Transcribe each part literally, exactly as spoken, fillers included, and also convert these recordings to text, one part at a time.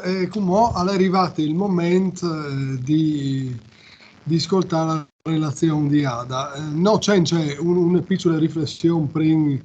eh, cumò al è rivât il moment, eh, di, di scoltâ la relazion di Ada. Eh, no, cence un, une piçule riflession prin,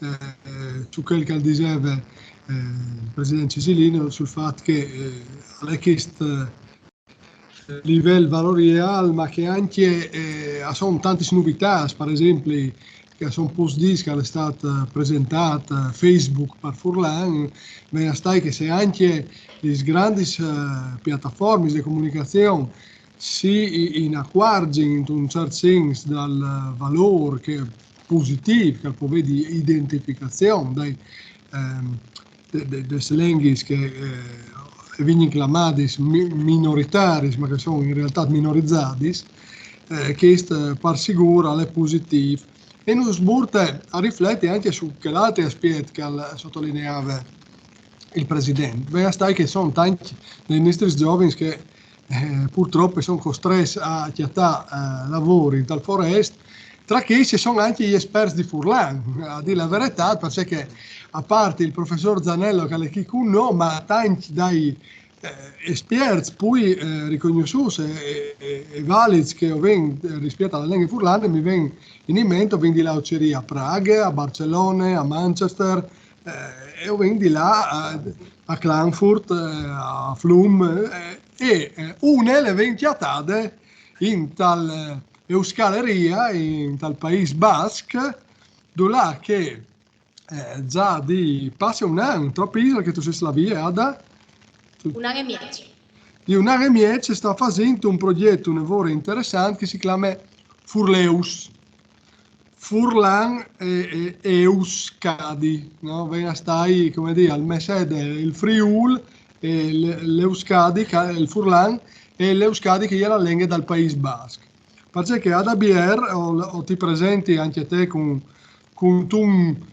eh, su chel che al diseve, eh, il president Cisilin, sul fat che, eh, al è chest, eh, livel valoriâl, ma che ancje, eh, a son tantis novitâts, par esempli, che a son pôcs dîs che al è stât, eh, presentât, eh, Facebook par furlan, ben a stai che se ancje lis grandis, eh, piataformis de comunicazion si i-, inacuarzin intun cert sens dal, eh, valôr che positîf, che al pues vê di identificazion dai, ehm, de, de, des lenghis che, eh, e vegnin clamadis mi-, minoritaris, ma che a son in realtât minorizadis, eh, chest, eh, par sigûr al è positîf. E nus burte a rifleti ancje su chel altri aspiet che al sotlineave il president. Ben a stai che a son tancj dai nestris zovins che, eh, purtrop a son costrets a cjatâ, eh, lavôr intal forest, tra chei a son ancje i esperts di furlan, a dî la veretât, parcè che a part il professôr Zanello che al è chi cun nô, ma tancj dai, eh, esperts plui, eh, ricognossûts e, e, e valids che o vin, eh, rispiet a la lenghe furlane, mi ven in ment, o vin di lâ a cirî a Praghe, a Barcelone, a Manchester, eh, e o vin di lâ a, a Klagenfurt, eh, a Flum, eh, e, eh, une le vin cjatade intal, eh, Euskal Herria, intal Paîs Basc, dulà che, eh, za di passe un an, trop isal che tu sês là vie, Ada? Tu- Un an e mieç. Di un an e mieç e sta fasint un progjet une vore interessant che si clame Furleus. Furlan e, e, e Euskadi, no? Ven a stai, come dî, al mieç dal Friûl, e l', l'Euskadi, che, il furlan, e l'Euskadi che e je la lenghe dal Paîs Basc. Parcè che Ada Bier, o, o ti presenti ancje te cun, cuntun,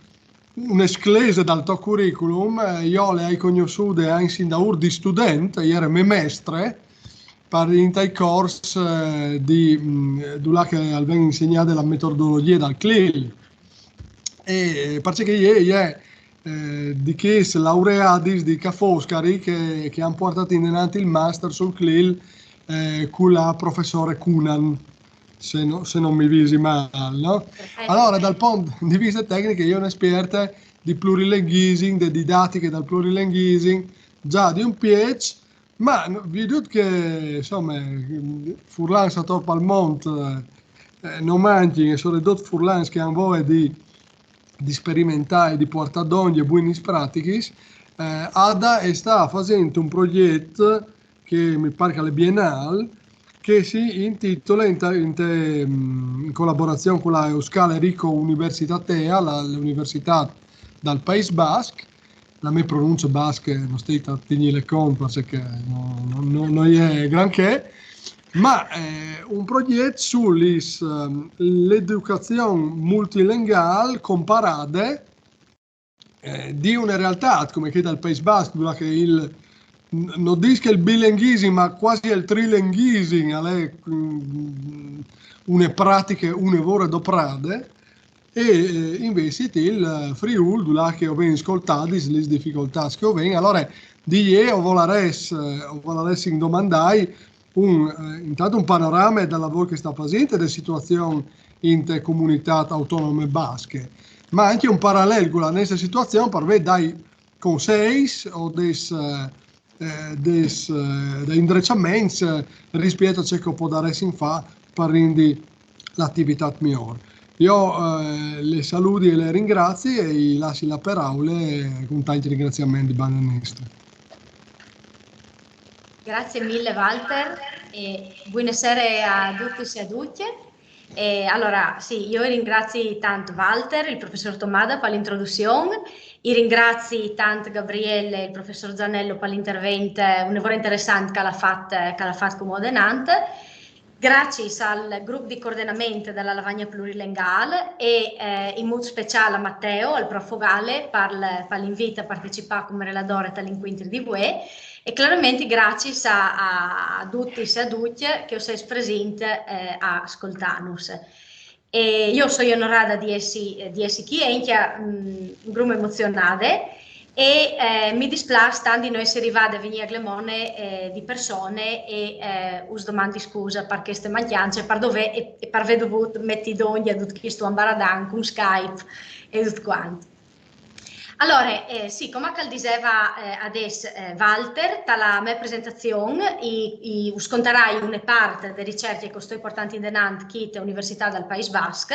une sclese dal to curriculum, eh, jo le ai cognossude ancje sin daûr di student, e jere mê mestre, par intai cors, eh, di, mm, dulà che al ven insegnade la metodologjie dal CLIL. E, eh, parcè che e je, e je, eh, di chês laureadis di ca Foscari che, che a àn puartât indenant il master sul CLIL, eh, cu la professore Cunan, se no, se no mi visi mâl, no? Perfetto. Alore, dal pont di viste tecnic, e je une spierte di plurilinguisim, de didatiche dal plurilinguisim, za di un pieç, ma no, viodût che, insome, furlans ator pal mont, eh, no mancjin, e soredut furlans che a àn voie di, di sperimentâ e di puartâ dongje buinis pratichis, eh, Ada e sta fasint un progjet che mi pâr che al è bienâl, che si intitole in, te, in, te, mm, in colaborazion cu la Euskal Herriko Unibertsitatea, la, l'universitât dal Paîs Basc, la mê pronuncie basche no stait a tignîle cont, parcè che no, no, no, no je granchê, ma, eh, un progjet su lis, ehm, l'educazion multilengâl comparade, eh, di une realtât come chê dal Paîs Basc, dulà che il, n-, no dîs che il bilenghisim, ma cuasi il trilenghisim al è, mm, une pratiche une vore doprade, e, eh, invezit il Friûl, dulà che o vin scoltadis lis dificoltâts che o vin. Alore, di jê o volarès, eh, o volarès domandâi un, eh, intant un panorame dal lavôr che e sta fasint e de situazion inte comunitât autonome basche, ma ancje un paralel cu la nestre situazion par vê dai conseis o des, eh, eh, des, eh, dai indreçaments, eh, rispiet a ce che o podaressin fâ par rindi la ativitât miôr. Jo, eh, le saludi e le ringrazi e i lassi la peraule, eh, cun tancj ringraziaments di bande nestre. Grazie mille, Walter, e buine sere a dutis e a ducj. E alore, sì, jo i ringrazi tant Walter, il professôr Tomada, par l'introduzion, i ringrazi tant Gabriele, il professôr Zanello, par l'intervent, eh, une vore interessant che al à fat, che al à fat cumò denant. Graciis al grup di coordenament da la Lavagna Plurilengâl e, eh, in mût speciâl a Matteo, al prof Fogale, par l-, par l'invît a partecipâ come reladôr tal incuintri di vuê. E clarementri graciis a, a, a dutis e a ducj che o sês presints, eh, a scoltânus. E jo o soi onorade di jessi, di jessi chi, e ancje, mm, un grum emozionade. E eh, mi displâs tant di no jessi rivade a vignî a Glemone eh, di persone e eh, us domandi scuse par cheste mancjance, par dovê e, e par vê dovût metî dongje dut chest ambaradan cun Skype e dut cuant. Alore, eh, sì, coma che al diseva eh, adès eh, Walter, ta la mê presentazion i, i us contarai une part de ricercje che o stoi puartant indenant chi te Universitât dal Paîs Basc,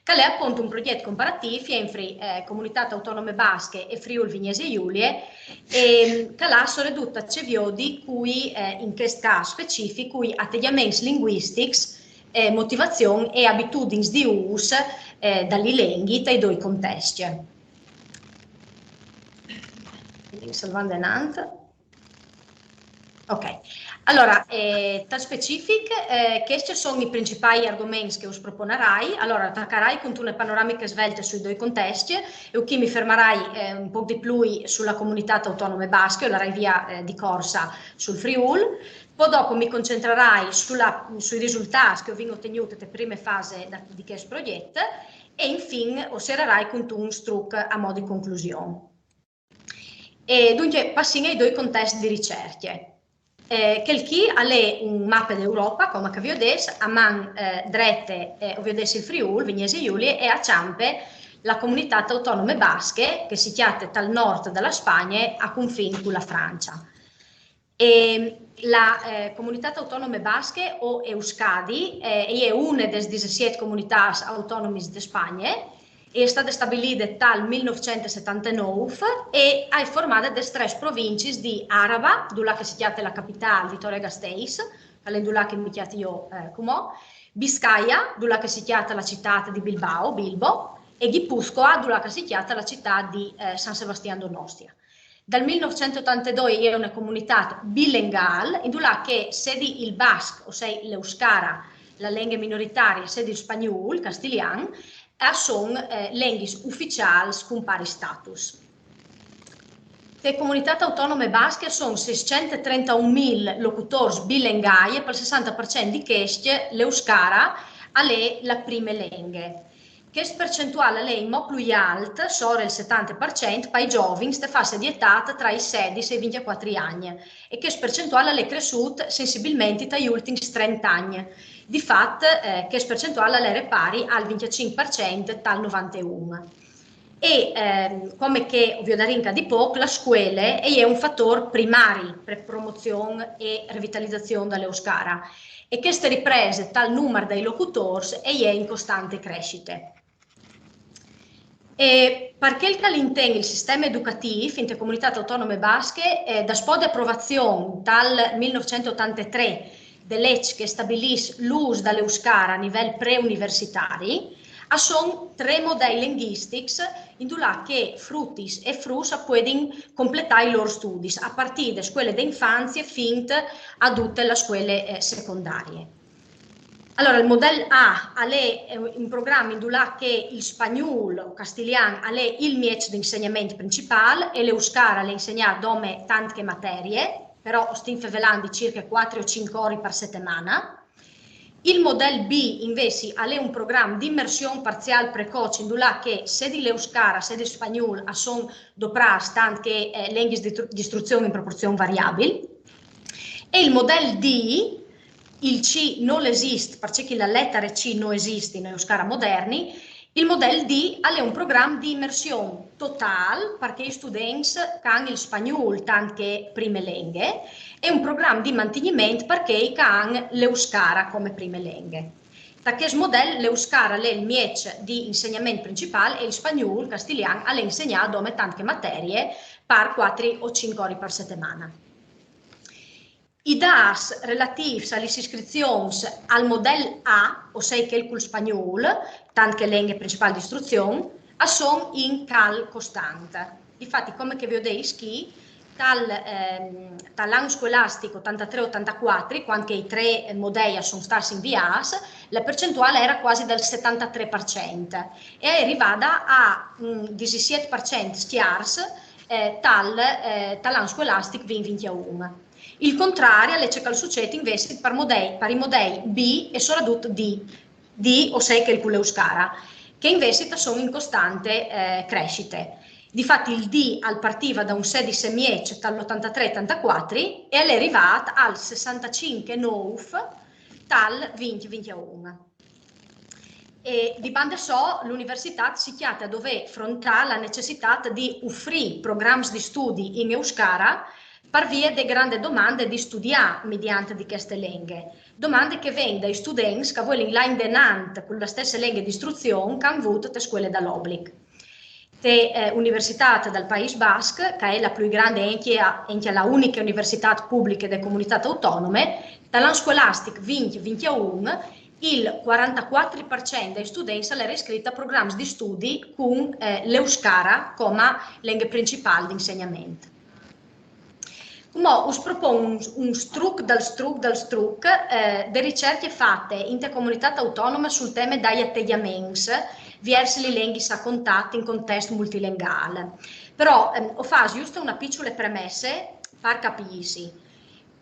che al è apont un progjet comparatîf jenfri eh, Comunitât Autonome Basche e Friûl Vignesie Julie, e che al à soredut ce viodi cui, eh, in chest câs specific, cui ategjaments linguistics, eh, motivazion e abitudins di ûs eh, da li lenghi tai doi contescj. Salvant denant. Ok, alore, eh, tal specific, eh, chescj a son i principâi argoments che us proponarai. Alore, tacarai cuntune panoramiche svelte sui doi contescj, e chi mi fermarai eh, un pôc di plui su la Comunitât Autonome Basche, o larai via eh, di corsa sul Friûl. Po dopo mi concentrarai su la, sui risultâts che o vin otignût te prime fase da, di chest progjet e infin o sierarai cuntun struc a mô di conclusion. E duncje passìn ai doi contescj di ricercje. Eh, chel chi al è un mape de Europa, coma che o viodês, a man eh, drete eh, o viodês il Friûl, Vignesie Julie, e a çampe la Comunitât Autonome Basche, che si cjate tal nord da la Spagne a cunfin cu la Francie. E la eh, Comunitât Autonome Basche o Euskadi eh, e je une des disesiet comunitâts autonomis de Spagne, e je stade stabilide tal mil nûfcent e setantenûf e e je formade des trê provincis di Araba, dulà che si cjate la capitâl Vitoria-Gasteiz, che al è dulà che mi cjati jo eh, cumò, Biscaia, dulà che si cjate la citât di Bilbao, Bilbo, e Gipuzkoa, dulà che si cjate la citât di eh, San Sebastian Donostia. Dal mil nûfcent e otantedoi e je une comunitât bilengâl, indulà che sedi il basc, o sei l'euskara, la lenghe minoritarie, sedi il spagnûl, il castilian, a son eh, lenghis uficiâls cun pari status. Te Comunitât Autonome Basche a son sîscent e trentaun mil locutôrs bilengâi e pal sessanta par cent di chescj l'euskara al è la prime lenghe. Chest percentuâl al è inmò plui alt, sore il setante par cent, pai zovins te fase di etât tra i sedis e i vincjecuatri agns, e chest percentuâl al è cressût sensibilmentri tai ultins trente agns. Di fat, eh, chest percentuâl al jere pari al vincjecinc par cent tal novanteun. E ehm, come che o viodarìn ca di pôc, la scuele e je un fatôr primari par promozion e revitalizazion da l'euskara. E cheste riprese tal numar dai locutôrs e je in costante cressite. E par chel che al intén il sisteme educatîf inte Comunitât Autonome Basche, eh, daspò de aprovazion tal mil nûfcent e otantetrê de leç che e stabilìs l'ûs da l'euskara a nivel preuniversitari, a son trê modei lenghistics indulà che frutis e fruts a puedin completâ i lôr studis, a partî de scuele de infanzie fin a dute la scuele eh, secondarie. Alore, il model A al è eh, un program indulà che il spagnûl o castilian al è il mieç di insegnament principâl e l'euskara al è insegnât dome tant che materie, però o stin fevelant di cirche cuatri o cinc ore par setemane. Il model B, invezit, al è un program di imersion parziâl precoç, indulà che sedi l'euskara, sedi il spagnûl a son doprâts tant che eh, lenghis di, di istruzion in proporzion variabil. E il model D, il C nol esist, parcè che la letare C no esist in euskara moderni, il model D al è un program di imersion totâl par chei students che a àn il spagnûl tant che prime lenghe e un program di mantigniment par chei che a àn l'euskara come prime lenghe. Ta chest model l'euskara al è il mieç di insegnament principâl e il spagnûl, castilian, al è insegnât dome tant che materie par cuatri o cinc ore par setemane. I dâts relatîfs a lis iscrizions al model A, o sei chel cul spagnûl, tant che lenghe principâl di istruzion, a son in cal costant. Difati, come che o viodês chi, tal, ehm, tal an scolastic otantatrê otantacuatri, cuant che i trê modei a son stâts inviâts, la percentuâl a jere cuasi dal setantatrê par cent e a è rivade a un disesiet par cent scjars eh, tal, eh, tal an scolastic vint vintjeun. Il contrari al è ce che al sucêt invezit par modei, par i modei B e soredut D, D, o sei chel cu l'euskara, che invezit a son in costante eh, cressite. Difat il dì al partiva da un sedis e mieç tal otantatré otantacuatri e al è rivât al sessantacinc e nûf tal vint vintun. E di bande sô, la universitât si cjate a dovê frontâ la necessitât di ufrî programs di studi in euskara par vie de grande domande di studiâ midiant di cheste lenghe. Domande che a ven dai students che a vuelin lâ indenant cu la stesse lenghe di istruzion che a àn vût te scuele dal oblic. Te, eh, Universitât dal Paîs Basc, che e je la plui grande e ancje, ancje la uniche universitât publiche de comunitât autonome, tal an scolastic vint vintun, il cuarantacuatri par cent dai students al jere iscrit a programs di studi cun, eh, l'euskara coma lenghe principâl di insegnament. Cumò us propon un, un struc dal struc dal struc, eh, de ricercje fate inte comunitât autonome sul teme dai ategjaments viers lis lenghis a contacto in contest multilengâl. Però, ehm, o fâs juste une piçule premesse par capîsi.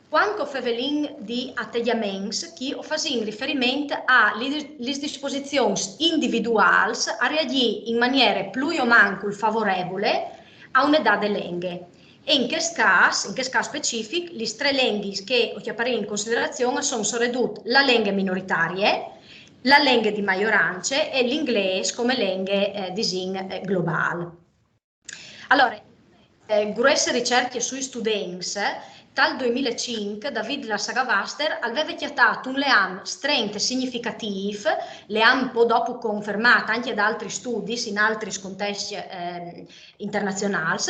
Cuant che o fevelìn di ategjaments, chi o fasìn riferiment a li-, lis disposizions individuâls a reagjî in maniere plui o mancul favorevule a une dade lenghe. E in chest câs, in chest câs specific, lis trê lenghis che o cjaparìn in considerazion a son soredut la lenghe minoritarie, la lenghe di maiorance e l'inglês come lenghe, eh, disìn, eh, globâl. Alore, eh, gruesse ricercje sui students, tal doi mil e cinc David Lasagavaster al veve cjatât un leam strent e significatîf, leam po dopo confermât ancje da altris studis in altris contescj, ehm, internazionâls,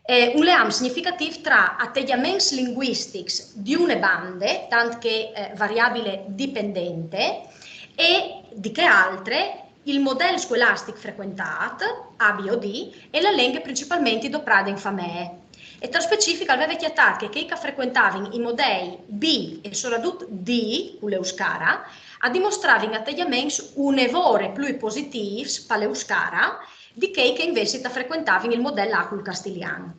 eh, un leam significatîf tra ategjaments linguistics di une bande, tant che, eh, variabile dipendente, e di chê altre il model scolastic frecuentât, A, B o D, e la lenghe principalmentri doprade in famee. E tal specific al veve cjatât che chei che a frecuentavin i modei B e soredut D, cu l'euskara, a dimostravin ategjaments une vore plui positîfs pa l'euskara di chei che invezit a frecuentavin il model A cul castilian.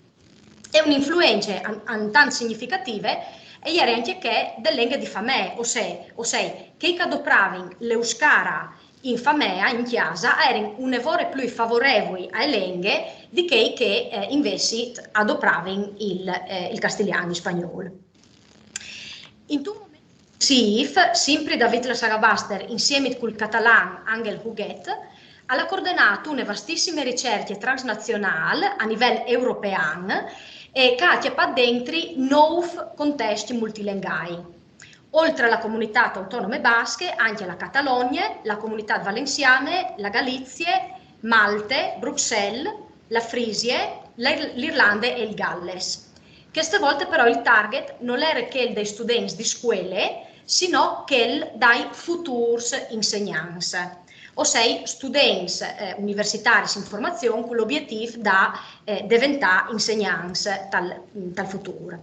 E une influence an-, antant significative e jere ancje chê de lenghe di famee, o sei, o sei, chei che a dopravin l'euskara in famee, in cjase, a jerin une vore plui favorevui ae lenghe di chei che, eh, invezit a dopravin il, eh, il castilian, il spagnôl. Intun moment successiv, simpri David Lasagavaster, insiemit cul catalan Àngel Huguet, al à coordenât une vastissime ricercje transnazionâl a nivel european e che e à cjapât dentri nûf contescj multilengai. Oltri a la Comunitât Autonome Basche, ancje la Catalogne, la Comunitât Valensiane, la Galizie, Malte, Bruxelles, la Frisie, la Ir-, l'Irlande e il Galles. Cheste volte però il target nol jere chel dai students di scuele, sinò chel dai futûrs insegnants, o sei students, eh, universitaris in formazion cul obietîf da, eh, deventâ insegnants tal, tal futûr.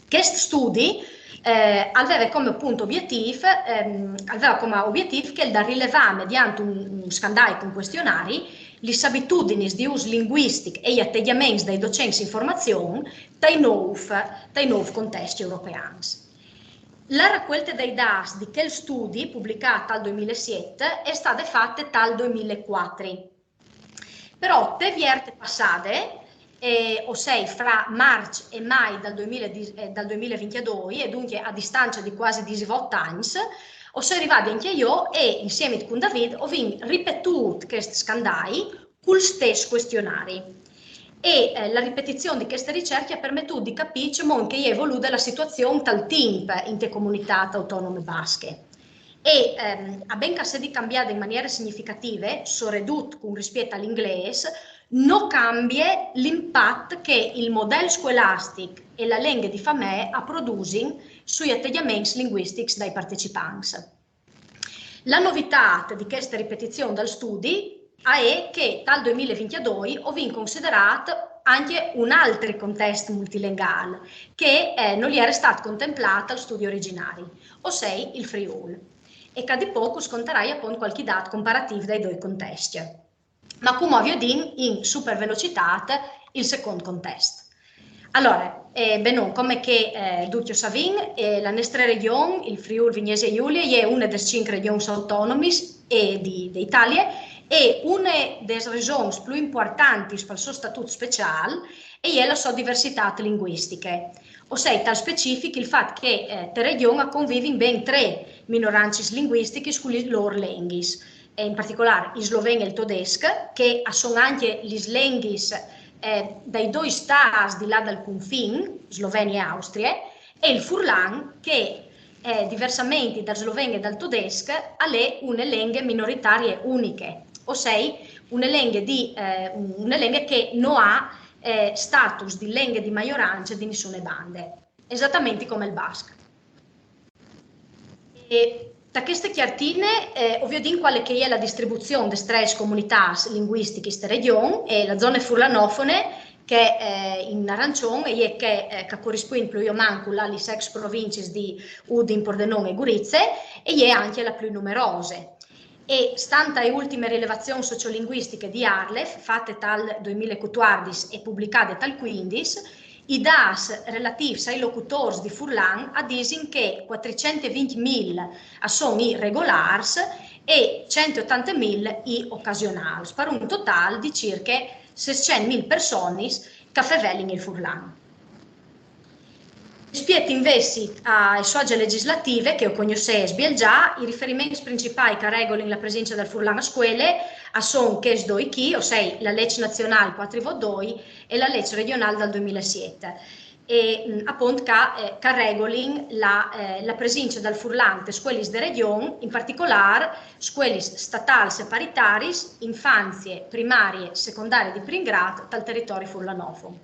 Chest studi, eh, al veve come apont obietîf, ehm, al veve come obietîf chel da rilevâ mediant un, un scandai, un cuestionari, lis abitudinis di ûs linguistic e i ategjaments dai docents in formazion tai nûf, tai nûf contescj europeans. La racuelte dai dâts di chel studi, publicât tal doi mil e siet, e je stade fate tal doi mil e cuatri. Però te vierte passade, eh, o sei fra Març e Mai dal doi mil e dîs, eh, dal doi mil e vintidoi, e duncje a distance di cuasi disevot agns, o sei rivade ancje jo e, insiemit cun David, o vin ripetût chest scandai cul stes cuestionari. E, eh, la ripetizion di cheste ricercje e à permetût di capî cemût che e je evolude la situazion tal timp inte Comunitât Autonome Basche. E, ehm, a ben che a sedi cambiade in maniere significative, soredut cun rispiet al inglês, no cambie l'impat che il model scolastic e la lenghe di famee a produsin sui ategjaments linguistics dai partecipants. La novitât di cheste ripetizion dal studi e je che tal doi mil e vintidoi o vin considerât ancje un altri contest multilengâl che, eh, nol jere stât contemplât tal studi origjinari, o sei il Friûl. E ca di pôc us contarai apont cualchi dât comparatîf dai doi contescj. Ma cumò o viodìn in super velocitât il secont contest. Alore, eh, benon, come che, eh, ducj o savìn, eh, la nestre regjon, il Friûl Vignesie Julie, e je une des cinc regjons autonomis e di, de Italie, E une des resons plui impuartantis pal so statût speciâl e je la sô diversitât linguistiche, o sei tal specific il fat che eh, te regjon a convivin ben trê minorancis linguistichis cu lis lôr lenghis, e in particolâr il sloven e il todesc, che a son ancje lis lenghis eh, dai doi stâts di là dal confin, Slovenie e Austrie, e il furlan, che eh, diversamenti dal sloven e dal todesc, al è une lenghe minoritarie uniche, o sei une lenghe, di, eh, une lenghe che no à eh, status di lenghe di maiorance di nissune bande, esatamenti come il basc. E ta cheste cjartine eh, o viodìn cuale che e je la distribuzion des três comunitâts linguistichis te regjon, e la zone furlanofone, che eh, in arancion e je che, eh, che a corispuint plui o mancul a lis ex provincis di Udin, Pordenon e Gurize, e je ancje la plui numerose. E stant ae ultime rilevazions sociolinguistiche di ARLeF, fate tal doi mil e cutuardis e publicade tal cuindis, i dâts relatîfs ai locutôrs di furlan a disin che cuatricent e vincj mil a son i regolârs e cent e otante mil i ocasionâls, par un totâl di cirche sîscent mil personis che a fevelin il furlan. Rispiet invezit ae suaze legjislative, che o cognossês biel za, i riferiments principâi che a regolin la presince dal furlan a scuele a son chescj doi chi, o sei la leç nazionâl cuatri vot doi e la leç regjonâl dal doi mil e siet. E mm, apont che, eh, che a regolin la, eh, la presince dal furlan tes scuelis de regjon, in particolâr scuelis statâls e paritariis, infanzie, primarie, secondarie di prin grât tal teritori furlanofon.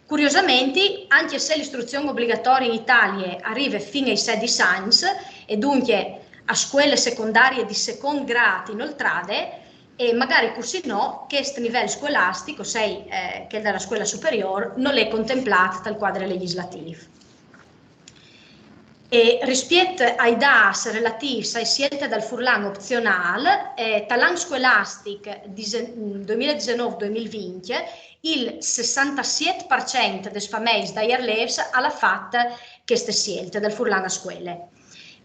Curiosamenti, ancje se l'istruzion obligatorie in Italie a rive fin ai sedis agns, e duncje a scuele secondarie di secont grât inoltrade, e magari cussì no, chest nivel scolastic, o sei eh, chel de scuele superiôr, nol è contemplât tal cuadri legjislatîf. E rispiet ai dâts relatîfs ae sielte dal furlan opzionâl, eh, tal an scolastic dise- doi mil e disenôf doi mil e vincj, il sessantesiet par cent des fameis dai arlêfs al à fat cheste sielte dal furlan a scuele.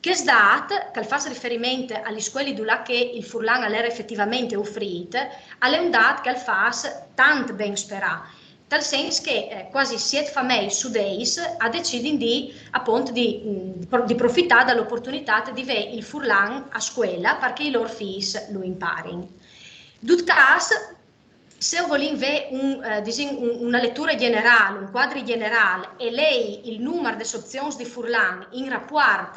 Chest dât, che al fâs riferiment a lis scuelis dulà che il furlan al jere efetivamente ufrît, al è un dât che al fâs tant ben sperâ, tal sens che eh, cuasi siet fameis su dîs a decidin di, apont, di, mm, pro- di profitâ da la oportunitât di vê il furlan a scuele, par che i lôr fîs lu imparin. Dut câs, se o volìn vê un, eh, disìn, un, une leture gjenerâl, un cuadri gjenerâl, e lei il numar des opzions di furlan in rapuart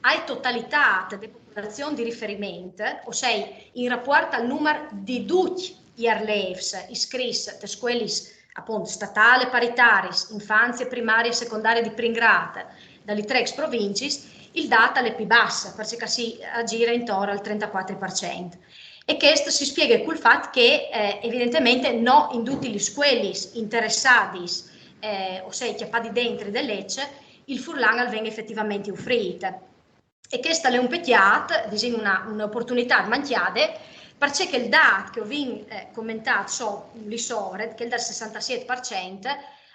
ae totalitât de popolazion di riferiment, o sei in rapuart al numar di ducj i arlêfs iscrits tes scuelis, apont, statâls e paritariis, infanzie, primarie e secondarie di prin grât, da lis trê ex provincis, il dât al è plui bas, parcè che si aggira intor al trentacuatri par cent. E chest si spieghe cul fat che eh, evidentementri no in dutis lis scuelis interessadis, eh, o sei cjapadis dentri de leç, il furlan al ven efetivamentri ufrît. E chest al è un pecjât, disìn, une, une oportunitât mancjade, parcè che il dât che o vin eh, comentât sù li sore, chel dal sessantesiet par cent,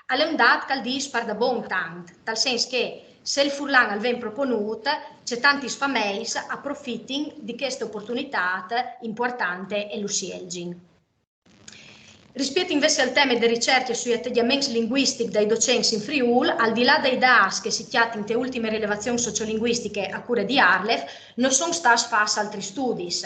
al è un dât che al dîs pardabon tant, tal sens che se il furlan al ven proponût, ce tantis fameis a profitin di cheste oportunitât impuartante e lu sielzin. Rispiet invezit al teme de ricercje sui ategjaments linguistics dai docents in Friûl, al di là dai dâts che si cjatin te ultime rilevazions sociolinguistiche a cure di ARLeF, no son stâts fats altris studis.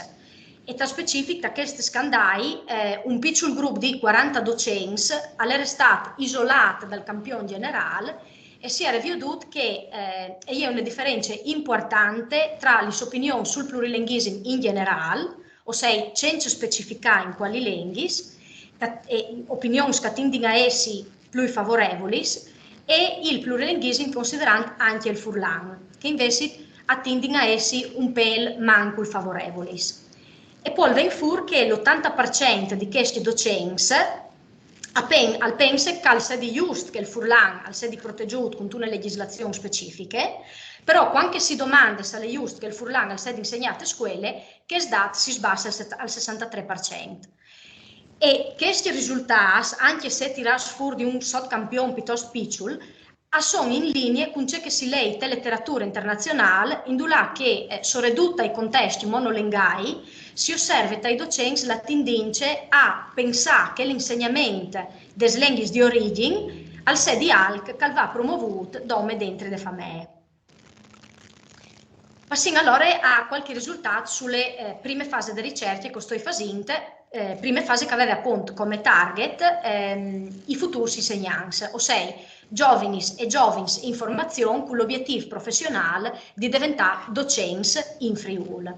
E tal specific, ta chest scandai, eh, un piçul grup di cuarante docents al jere stât isolât dal campion gjenerâl e si jere viodût che eh, e je une diference impuartante tra lis opinions sul plurilenghisim in gjenerâl, o sei cence specificâ in cualis lenghis, ca- e opinions che a tindin a jessi plui favorevulis, e il plurilenghisim considerant ancje il furlan, che invezit a tindin a jessi un pêl mancul favorevulis. E po al ven fûr che l'otante par cent di chescj docents a pen- al pense che al sedi just che il furlan al sedi protegjût cuntune legjislazion specifiche, però cuant che si domande se al è just che il furlan al sedi insegnât te scuele, chest dât si sbasse al set- al sessantetrê par cent. E chescj risultâts, ancje se tirâts fûr di un sotcampion piutost piçul, a son in linie cun ce che si lei te leterature internazionâl, indulà che, eh, soredut tai contescj monolengai, si osserve tai docents la tindince a pensâ che l'insegnament des lenghis di origjin al sedi alc che al va promovût dome dentri de famee. Passìn alore a cualchi risultât su le, eh, prime fase de ricercje che o stoi fasint, eh, prime fase che e veve apont come target, ehm, i futûrs insegnants, o sei zovins e zovins in formazion cul obietîf professionâl di deventâ docents in Friûl.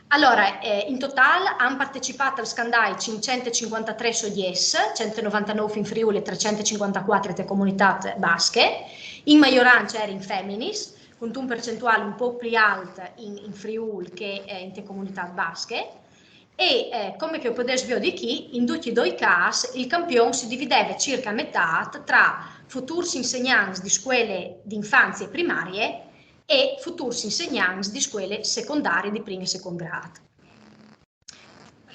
Alore, eh, in totâl a àn partecipât al scandai cinccent e cincuantatrê soiets, cent e novantanûf in Friûl e trecent e cincuantacuatri te comunitât basche, in maiorance a jerin feminis, cuntun percentuâl un pôc plui alt in, in Friûl che, eh, inte comunitât basche. E, eh, come che o podês viodi chi, in ducj i doi câs il campion si divideve circa a metât tra futûrs insegnants di scuele di infanzie e primarie e futûrs insegnants di scuele secondarie di prin e secont grât.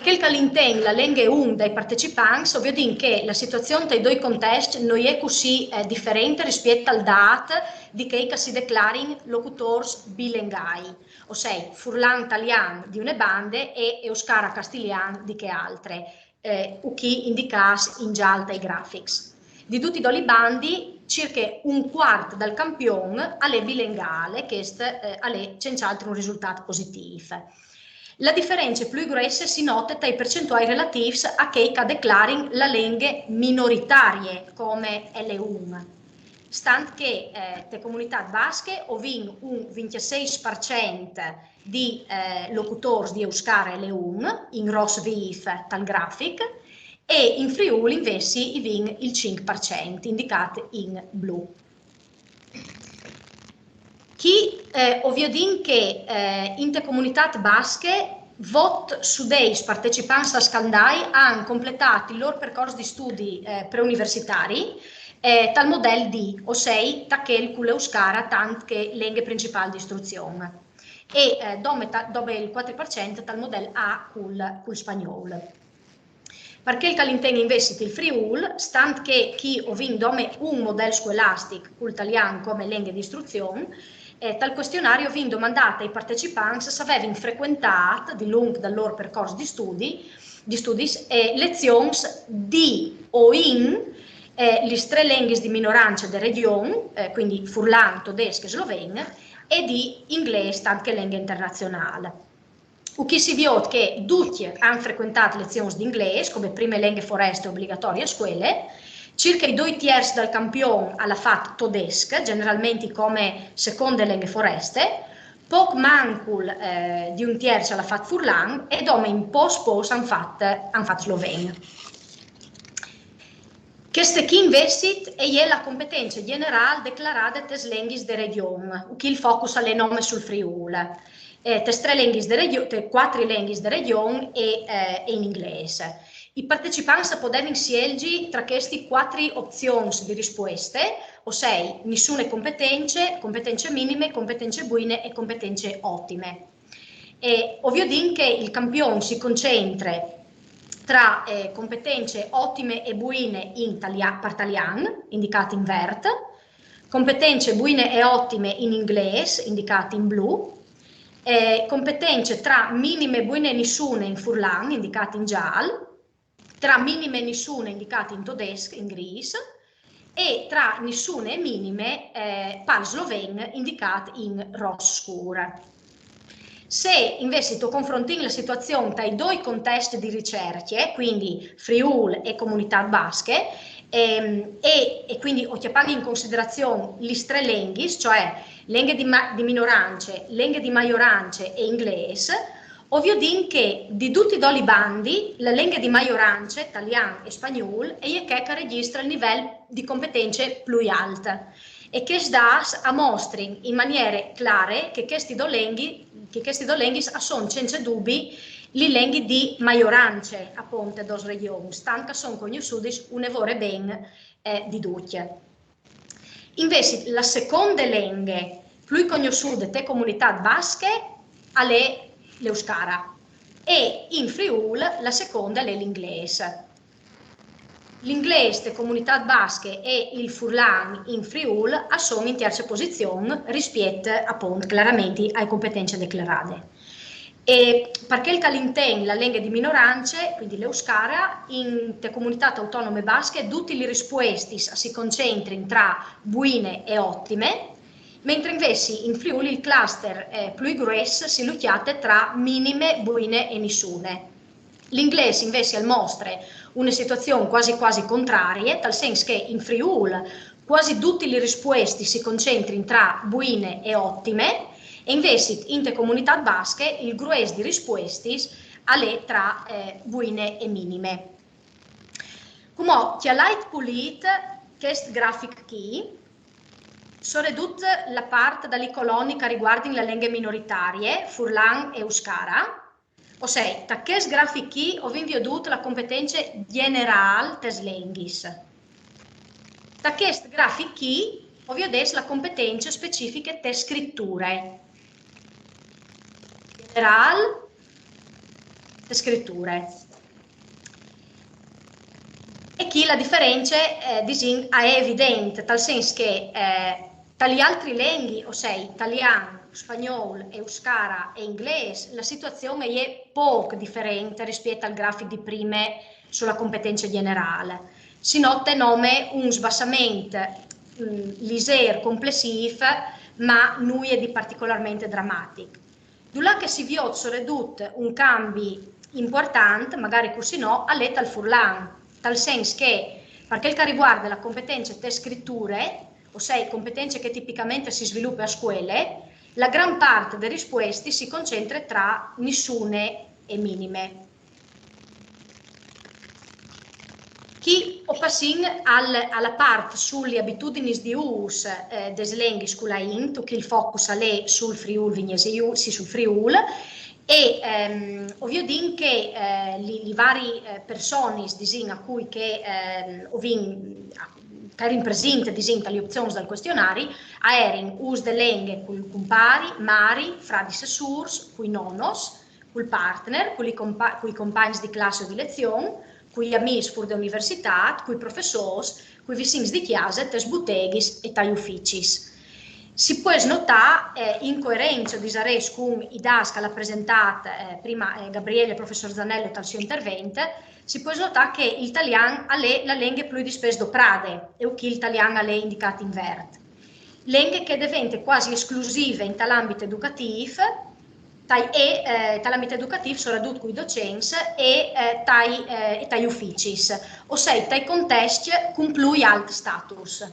Chel che al inten la lenghe un dai partecipants, o viodìn che la situazion tai doi contescj no je cussì, eh, diferente rispiet al dât di chei che si declarin locutôrs bilengai, o sei furlan-talian di une bande e euscara-castilian di chê altre, eh, u chi indicâts in zâl tai grafics. Di ducj i doi bandi, cirche un cuart dal campion al è bilengâl, chest, eh, al è cence altri un risultât positîf. La diference plui gruesse si note tai percentuâi relatîfs a chei che a declarin la lenghe minoritarie come L un. Stant che, eh, te comunitât basche o vin un vincjeseis par cent di, eh, locutôrs di euscare L un in ros vîf tal grafic, e in Friûl invezit i vin il cinc par cent, indicât in blu. Chi, eh, o viodìn che, eh, inte comunitât basche vot su dîs partecipants al scandai a àn completât il lôr percors di studi, eh, preuniversitari, eh, tal model D, o sei ta chel cu l'euscare tant che lenghe principâl di istruzion. E, eh, dome ta-, dome il cuatri par cent tal model A cul, cul spagnûl. Par chel che al inten invezit il Friûl, stant che chi o vin dome un model scuelastic cul talian come lenghe di istruzion, eh, tal cuestionari o vin domandât ai partecipants se a vevin frecuentât, dilunc dal lôr percors di studi, di studis, eh, lezions di o in, eh, lis trê lenghis di minorance de regjon, eh, cuindi furlan, todesc e sloven, e di inglês, tant che lenghe internazionâl. U chi si viôt che ducj a àn frecuentât lezions di inglês come prime lenghe foreste obligatorie a scuele, circa i doi tierçs dal campion al à fat todesc, generalmentri come seconde lenghe foreste, pôc mancul, eh, di un tierç al à fat furlan e dome in pôcs pôcs a àn fat, a àn fat sloven. Cheste chi invezit e je la competence gjenerâl declarade tes lenghis de regjon, u chi il focus al è nome sul Friûl. Eh, tes trê lenghis de regjo-, tes cuatri lenghis de regjon e, eh, e in inglês. I partecipants a podevin sielzi tra chestis cuatri opzions di rispueste, o sei nissune competence, competence minime, competence buine e competence otime. E o viodìn che il campion si concentre tra, eh, competence otime e buine in talia-, par talian, indicât in vert, competence buine e otime in inglês, indicât in blu, e competence tra minime, buine e nissune in furlan, indicât in zâl, tra minime e nissune, indicât in todesc, in grîs, e tra nissune e minime, eh, pal sloven, indicât in ros scûr. Se invezit o confrontìn la situazion tai doi contescj di ricercje, cuindi Friûl e Comunitât Basche, ehm, e, e cuindi o cjapàn in considerazion lis trê lenghis, cioè lenghe di ma-, di minorance, lenghe di maiorance e inglês, o viodìn che di ducj i doi bandi la lenghe di maiorance, talian e spagnûl, e je chê che a regjistrà il nivel di competence plui alt. E chescj dâts a mostrin in maniere clare che chestis dôs lenghi-, che chestis dôs lenghis a son cence dubi lis lenghis di maiorance, apont, des dôs regjons, tant che a son cognossudis une vore ben, eh, di ducj. Invezit la seconde lenghe plui cognossude te Comunitât Basche al è l'euskara e in Friûl la seconde al è l'inglês. L'inglês te comunitât basche e il furlan in Friûl a son in tierce posizion rispiet, apont, claramenti ae competence declarade. E par chel che al intend la lenghe di minorance, cuindi l'euskara, inte comunitât autonome basche dutis lis rispuestis a si concentrin tra buine e otime, mentre invezit in Friûl il cluster, eh, plui grues si lu cjate tra minime, buine e nissune. L'inglês invezit al mostre une situazion cuasi cuasi contrarie, tal sens che in Friûl cuasi dutis lis rispuestis si concentrin tra buine e otime, e invezit inte comunitât basche il grues di rispuestis al è tra, eh, buine e minime. Cumò cjalait pulît chest grafic chi, soredut la part da lis coloniis che a riguardin la lenghe minoritarie, furlan e euskara. O sei, ta chest grafic chi o vin viodût la competence gjenerâl tes lenghis. Ta chest grafic chi o viodês la competence specifiche te scriture. Gjenerâl, te scriture. E chi la diference, eh, disìn, a è evident, tal sens che, eh, ta lis altris lenghis, o sei, talian, spagnôl, euskara e inglês, la situazion e je pôc diferente rispiet al grafic di prime su la competence gjenerâl. Si note nome un sbassament, mm, lizêr, complessîf, ma nuie di particolarmente dramatic. Dulà che si viôt soredut un cambi impuartant, magari cussì no, al è tal furlan, tal sens che, par chel che al riguarde la competence te scriture, o sei, competence che tipicamente si svilupe a scuele, la gran part des rispuestis si concentre tra nissune e minime. Chi o passìn al, a la part su lis abitudinis di ûs, eh, des lenghis cu la int, chi il focus al è sul Friûl Vignesie Jù-, sì, sul Friûl, e, ehm, o viodìn che, eh, lis, lis variis, eh, personis, disìn, a cui che, ehm, o vin, a, che a erin presinte, disìn, ta lis opzions dal cuestionari, a erin ûs de lenghe cul cumpari, mari, fradis e sûrs, cui nonos, cul partner, cu lis compa-, cui compagns di classe o di lezion, cui amîs fûr de universitât, cui professôrs, cui vicins di cjase, tes buteghis e tai uficis. Si pues notâ, eh, in coerence, o disarès, cun i dâts che al à presentât, eh, prime, eh, Gabriele, il professôr Zanello tal sieu intervent, si pues notâ che il talian al è la lenghe plui dispès doprade, e chi il talian al è indicât in vert. Lenghe che e devente cuasi esclusive intal ambit educatîf, tai, e, eh, tal ambit educatîf, soredut cui docents e, eh, tai, eh, e tai uficis, o sei, tai contescj cun plui alt status.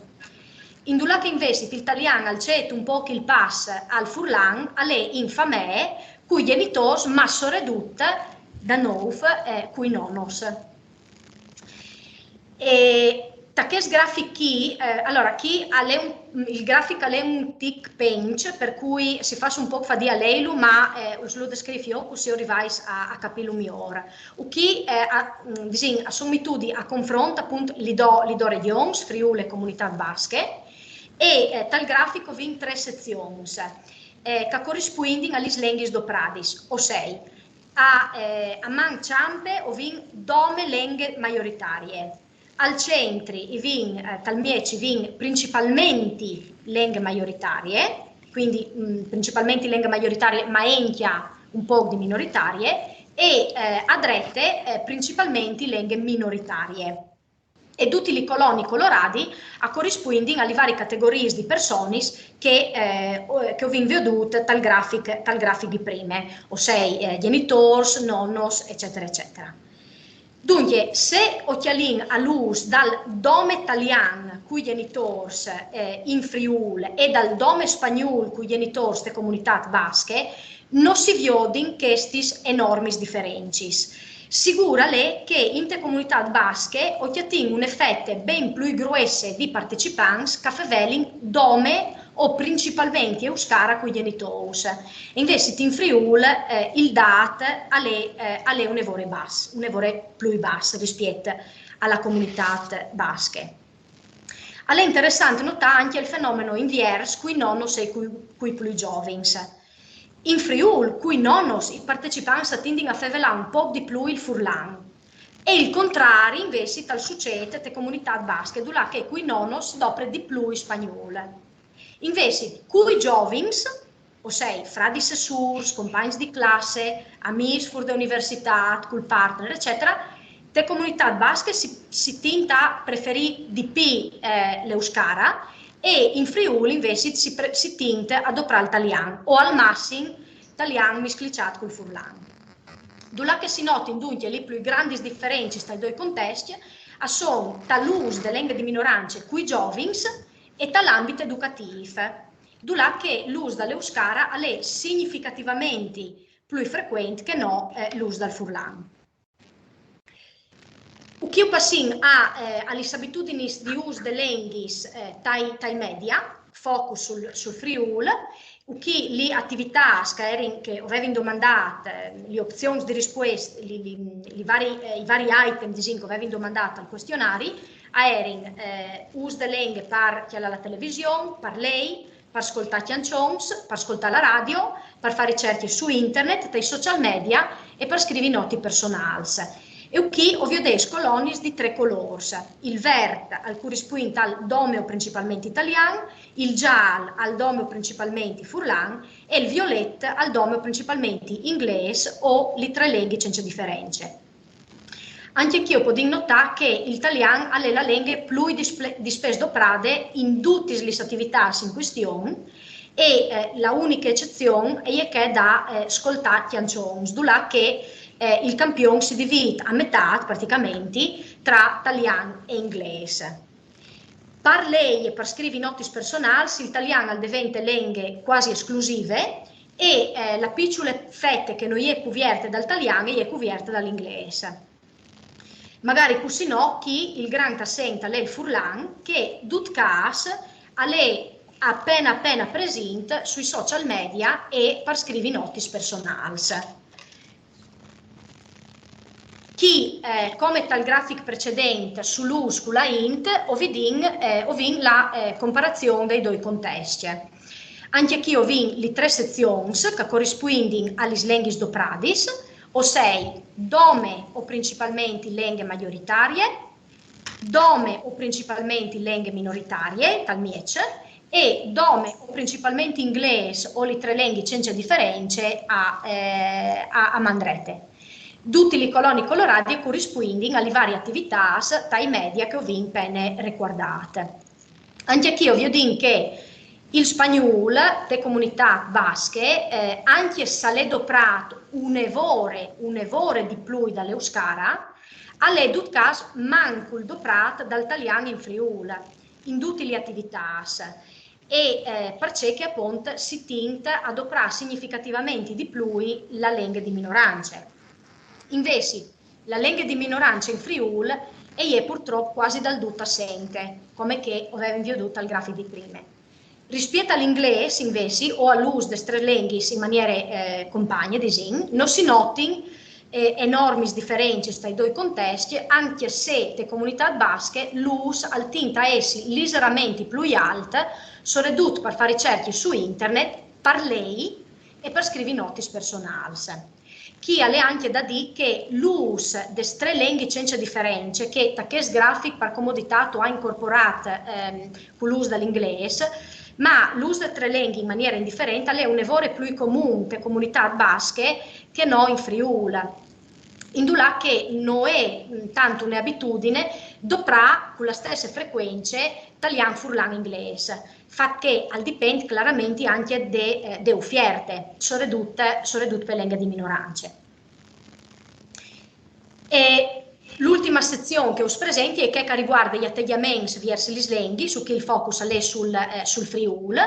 Indulà che invezit il talian al cêt un pôc il pas al furlan, al è in famee, cui gjenitôrs, ma soredut, da nôf, eh, cui nonos. E ta chest grafic chi, eh, alore, chi al è un, il grafic al è un tic penç, par cui si fâs un pôc fadie a leilu, ma, eh, us lu descrîf jo, cussì o rivais a, a capîlu miôr. U chi, eh, a, mm, disìn, a son metûts a confront, apont, lis dôs, lis dôs regjons, Friûl e Comunitât Basche, e, eh, tal grafic o vin trê sezions, eh, che a corispuindin a lis lenghis dopradis, o sei, a, eh, a man çampe o vin dome lenghe maioritarie. Al centri i vin, eh, tal mieç i vin principalmenti lenghe maioritarie, cuindi, mm, principalmenti lenghe maioritarie, ma encja un pôc di minoritarie, e, eh, a drete, eh, principalmenti lenghe minoritarie. E dutis lis coloniis coloradis a corispuindin a lis variis categoriis di personis che, eh, o, che o vin viodût tal grafic, tal grafic di prime, o sei, eh, gjenitôrs, nonos, ecetare, ecetare. Duncje, se o cjalìn a l'ûs dal dome talian cui gjenitôrs, eh, in Friûl e dal dome spagnûl cui gjenitôrs te Comunitât Basche, no si viodin chestis enormis diferencis. Sigûr al è che inte Comunitât Basche o cjatìn une fete ben plui gruesse di partecipants che a fevelin dome o principalmenti euskara cui gjenitôrs. E invezit in Friûl, eh, il dât al è, eh, al è une vore bas, une vore plui bas rispiet a la Comunitât Basche. Al è interessant notâ ancje il fenomen inviers cui nonos e cui, cui plui zovins. In Friûl, cui nonos, i partecipants a tindin a fevelâ un pôc di plui il furlan. E il contrari, invezit, al sucêt te comunitât basche, dulà che cui nonos si dopre di plui spagnûl. Invezit, cui zovins, o sei, fradis e sûrs, compagns di classe, amîs fûr de universitât, cul partner, eccetera, te comunitât basche si, si tind a preferî di pi, eh, l'euskara, e in Friûl invezit si, pre- si tind a doprâ il talian, o al massim talian miscliçât cul furlan. Dulà che si notin duncje li plui grandis diferencis tai doi contescj a son tal ûs de lenghe di minorance cui zovins e tal ambit educatîf, dulà che l'ûs da l'euskara al è significativamente plui frecuent che no, eh, l'ûs dal furlan. Uchì o passìn a, eh, a lis abitudinis di ûs de lenghis, eh, tai, tai media, focus sul, sul Friûl, uchì li ativitâts che a erin, che o vevin domandât, eh, li opzions di rispueste, li, li, li vari, eh, i vari item, disìn, che o vevin domandât al cuestionari, a erin, eh, ûs de lenghe par cjalâ la television, par lei, par scoltâ cjançons, par scoltâ la radio, par fâ ricercje su internet, tai social media e par scrivi notis personâls. E uchì o viodês colonis di trê colôrs. Il vert al corispuint al dome o principalmentri talian, il zâl al dome o principalmentri furlan e il violet al dome o principalmentri inglês o li trê lenghis cence diference. Ancje chi o podìn notâ che il talian al è la lenghe plui disple- dispès doprade in dutis lis ativitâts in cuestion e, eh, la uniche ecezion e je chê da, eh, scoltâ cjançons, dulà che, eh, il campion si divît a metât praticamentri tra talian e inglês. Par lei e par scrivi notis personâls il talian al devente lenghe cuasi esclusive e, eh, la piçule fete che no je cuvierte dal talian e je cuvierte da l'inglês. Magari cussì no, chi il grant assent al è il furlan, che dut câs al è a pene a pene presint sui social media e par scrivi notis personâls. Chi, eh, come tal grafic precedent sul ûs cu la int, o vin, eh, o vin la, eh, comparazion dai doi contescj. Ancje chi o vin li trê sezions che a corispuindin a lis lenghis dopradis, o sei dome o principalmentri lenghe maioritarie, dome o principalmentri lenghe minoritarie, tal mieç, e dome o principalmentri inglês o li trê lenghis cence diference a, eh, a, a man drete. Dutis lis colonis coloradis a corispuindin a lis variis ativitâts tai media che o vin pene recuardât. Ancje chi o viodìn che il spagnûl te comunitât basche, eh, ancje s'al è doprât une vore, une vore di plui da l'euskara, al è dut câs mancul doprât dal talian in Friûl, in dutis lis ativitâts. E, eh, parcè che apont si tind a doprâ significativamente di plui la lenghe di minorance. Invezit, la lenghe di minorance in Friûl e je purtrop cuasi dal dut assente, come che o vevin viodût al grafic di prime. Rispiet a l'inglês, invezit, o al ûs des trê lenghis in maniere, eh, compagne, disìn, no si notin, eh, enormis diferencis tai doi contescj, ancje se te comunitât basche l'ûs al tind a jessi lizeramenti plui alt, soredut par fâ ricercje su internet, par lei e par scrivi notis personâls. Chi al è ancje da dî che l'ûs des trê lenghis cence diference, che ta chest grafic par comoditât o ai incorporât, ehm, cul ûs da l'inglês, ma l'ûs des trê lenghis in maniere indiferente al è une vore plui comun te comunitât basche che no in Friûl. Indulà che no je, mm, tant une abitudine doprâ cu la stesse frecuence talian, furlan, inglês, fat che al dipent claramentri ancje de, eh, de ufierte, soredut, soredut pe lenghe di minorance. E l'ultime sezion che us presenti e je chê che a rivuarde i ategjaments viers lis lenghis, su chi il focus al è sul, eh, sul Friûl.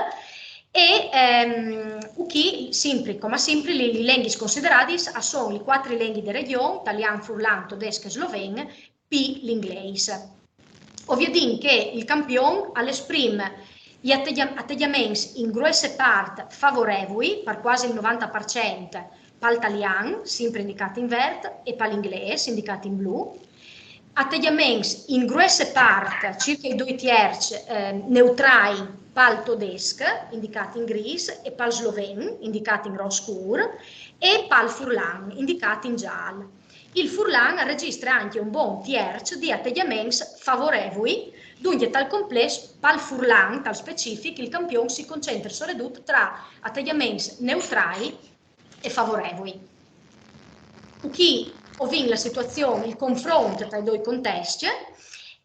E, ehm, uchì, simpri, come simpri, lis, lis lenghis consideradis a son lis cuatri lenghis de regjon, talian, furlan, todesc e sloven, pi l'inglês. O viodìn che il campion al esprim i ategjaments in gruesse part favorevui, par cuasi il novante par cent, pal talian, simpri indicât in vert, e pal inglês, indicât in blu. Ategjaments in gruesse part, circa i doi tierçs, eh, neutrai pal todesc, indicât in grîs, e pal sloven, indicât in ros scûr, e pal furlan, indicât in zâl. Il furlan al registre ancje un bon tierç di ategjaments favorevui, duncje tal complès, pal furlan, tal specific, il campion si concentre soredut tra ategjaments neutrai e favorevui. Chi o vin la situazion, il confront tai doi contescj,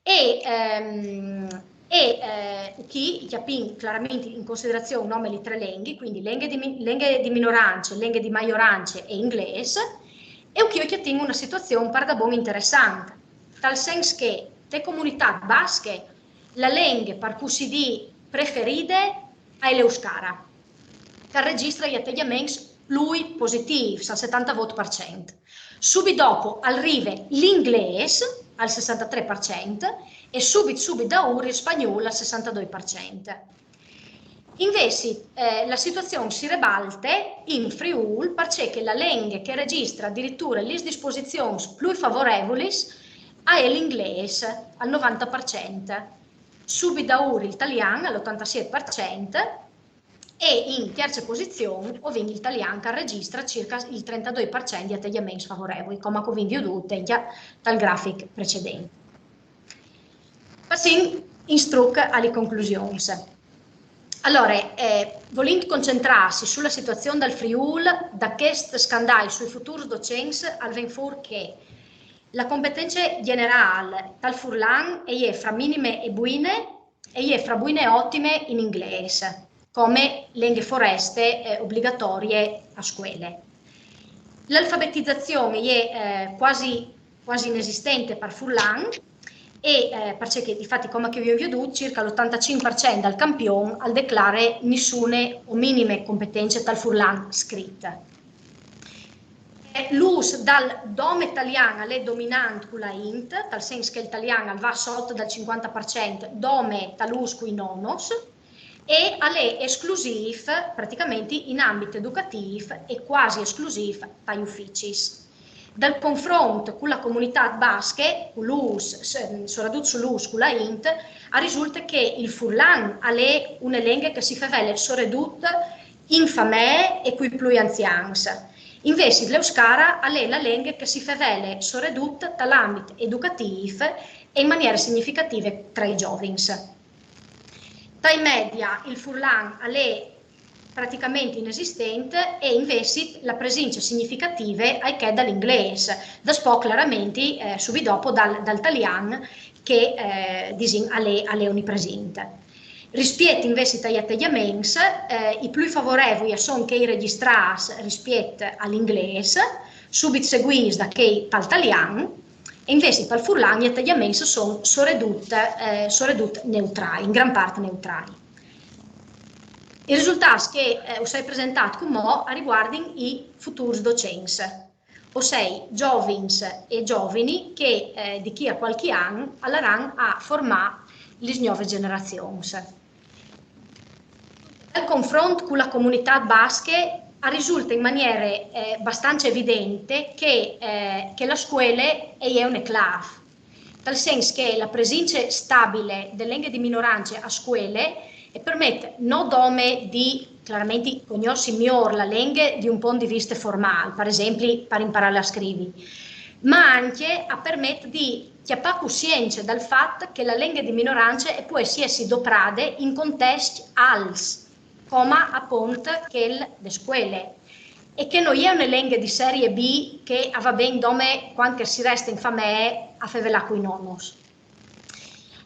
e, ehm, e eh, chi o cjapin claramentri in considerazion nome li trê lenghis, quindi lenghe di, mi- lenghe di minorance, lenghe di maiorance e inglês, e chi o cjatin una situazion pardabon interessante, tal sens che te comunitât basche la lenghe, par cussì dî, preferide e je l'euskara, che al registre i ategjaments plui positîfs, al setantavot par cent. Subit dopo al rive l'inglês, al sessantatrê par cent, e subit, subit daûr il spagnûl al sessantadoi par cent. Invezit, eh, la situazion si rebalte in Friûl, parcè che la lenghe che e registre adiriture lis disposizions plui favorevulis e je l'inglês, al novanta par cent. Subit daûr il talian, al otantasit par cent, e in tierce posizion o vin il talian, che al registre circa il trentadoi par cent di ategjaments favorevui, come che o vin viodût ancje tal grafic precedent. Passìn in struc a li conclusions. Alore, eh, volint concentrâsi su la situazion dal Friûl, da chest scandai sui futurs docents al ven fûr che la competence gjenerâl tal furlan e je fra minime e buine, e je fra buine e otime in inglês, come lenghe foreste, eh, obligatorie a scuele. L'alfabetizazion e je, eh, cuasi, cuasi inesistente par furlan, e, eh, parcè che, difati, come che o vin viodût, circa l'otantacinc par cent dal campion al declare nissune o minime competence tal furlan scrit. Eh, l'ûs dal dome talian al è dominant cu la int, tal sens che il talian al va sot dal cincuanta par cent dome tal ûs cui nonos, e al è esclusîf praticamentri in ambit educatîf e cuasi esclusîf tai uficis. Dal confront cu la comunitât basche, cu l'ûs, s- soredut sul ûs cu la int, al risulte che il furlan al è une lenghe che si fevele soredut in famee e cui plui anzians. Invezit l'euskara al è la lenghe che si fevele soredut tal ambit educatîf e in maniere significative tra i zovins. Tai media il furlan al è praticamentri inesistent e invezit la presince significative e je chê dal inglês, daspò claramentri, eh, subit dopo dal, dal talian che, eh, disìn, al è, al è onipresint. Rispiet invezit ai ategjaments, eh, i plui favorevui a son chei registrâts rispiet al inglês, subit seguîts da chei pal talian, e invezit pal furlan i ategjaments a son soredut, eh, soredut neutrai, in gran part neutrai. I risultâts che, eh, us ai presentât cumò a riguardin i futurs docents, o sei zovins e zovini che, eh, di chi a cualchi an a laran a formâ lis gnovis gjenerazions. Dal confront cu la comunitât basche al risulte in maniere, eh, bastance evidente che, eh, che la scuele e je une clâf, tal sens che la presince stabile de lenghe di minorance a scuele e permet no dome di claramentri cognossi miôr la lenghe di un pont di viste formâl, par esempli par imparâle a scrivi, ma ancje a permet di cjapâ cussience dal fat che la lenghe di minorance e pues jessi doprade in contescj alts, coma apont chel de scuele, e che no je une lenghe di serie B che a va ben dome cuant che si reste in famee a fevelâ cui nonos.